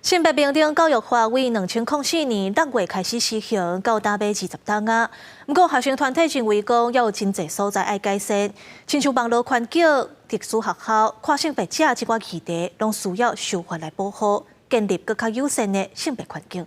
性別平等教育法為2004年6月開始施行，到今欲20冬啊。毋過學生團體認為講，猶有真濟所在愛改善，親像網路環境、特殊學校、跨性別者這寡議題，攏需要修法來保護，建立閣較友善的性別環境。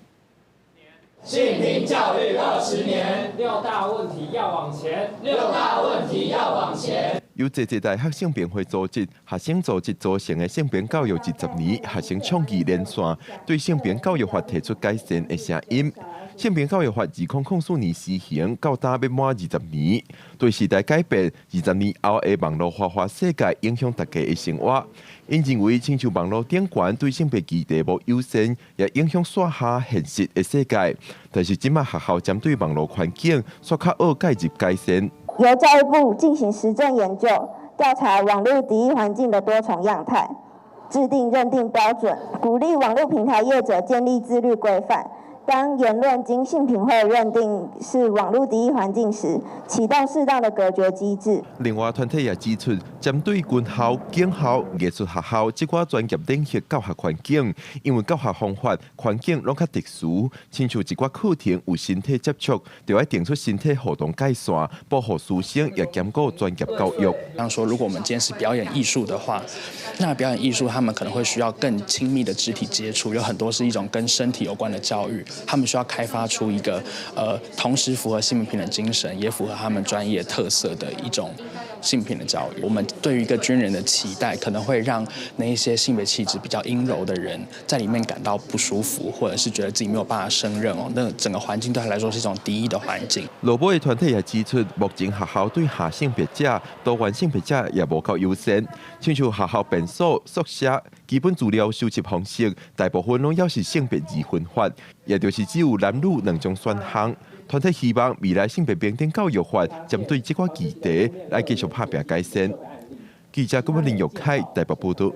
性平教育20年，六大問題要往前，六大問題要往前。由濟濟大學性平會組織、學生組織組成的性平教育20年學生倡議連線，對性平教育法提出改善的聲音。性平教育法2004年施行，到今欲滿二十年，對時代改變，二十年後的網路花花世界影響大家的生活。𪜶認為，親像網路頂懸對性別議題無友善，也影響線下現實的世界。但是，這馬學校針對網路環境，煞較愛介入改善。由教育部進行實證研究，調查網路敵意環境的多重樣態，制定認定標準，鼓勵網路平台業者建立自律規範。當言論經性平會認定是網路敵意環境時，啟動適當的隔絕機制。另外，團體也指出，針對軍校、警校、藝術學校這寡專業領域教學環境，因為教學方法、環境攏較特殊，親像一寡課程有身體接觸，就愛定出身體活動界線，保護師生，也兼顧專業教育。當說，如果我們今天是表演藝術的話，那表演藝術他們可能會需要更親密的肢體接觸，有很多是一種跟身體有關的教育。他們需要開發出一個，同時符合性別平等精神，也符合他們專業特色的一種性平的教育。我們對於一個軍人的期待，可能會讓那一些性別氣質比較陰柔的人在裡面感到不舒服，或者是覺得自己沒有辦法勝任哦。那整個環境對他來說是一種敵意的環境。羅布的團體也指出，目前學校對下性別者、多元性別者也無夠友善，親像學校便所、宿舍、基本資料收集方式，大部分攏猶是性別二分法，也就是只有男女兩種選項。團體希望未來性別平等教育法針對這寡議題來繼續拍拚改善。記者郭文林玉凱台北報道。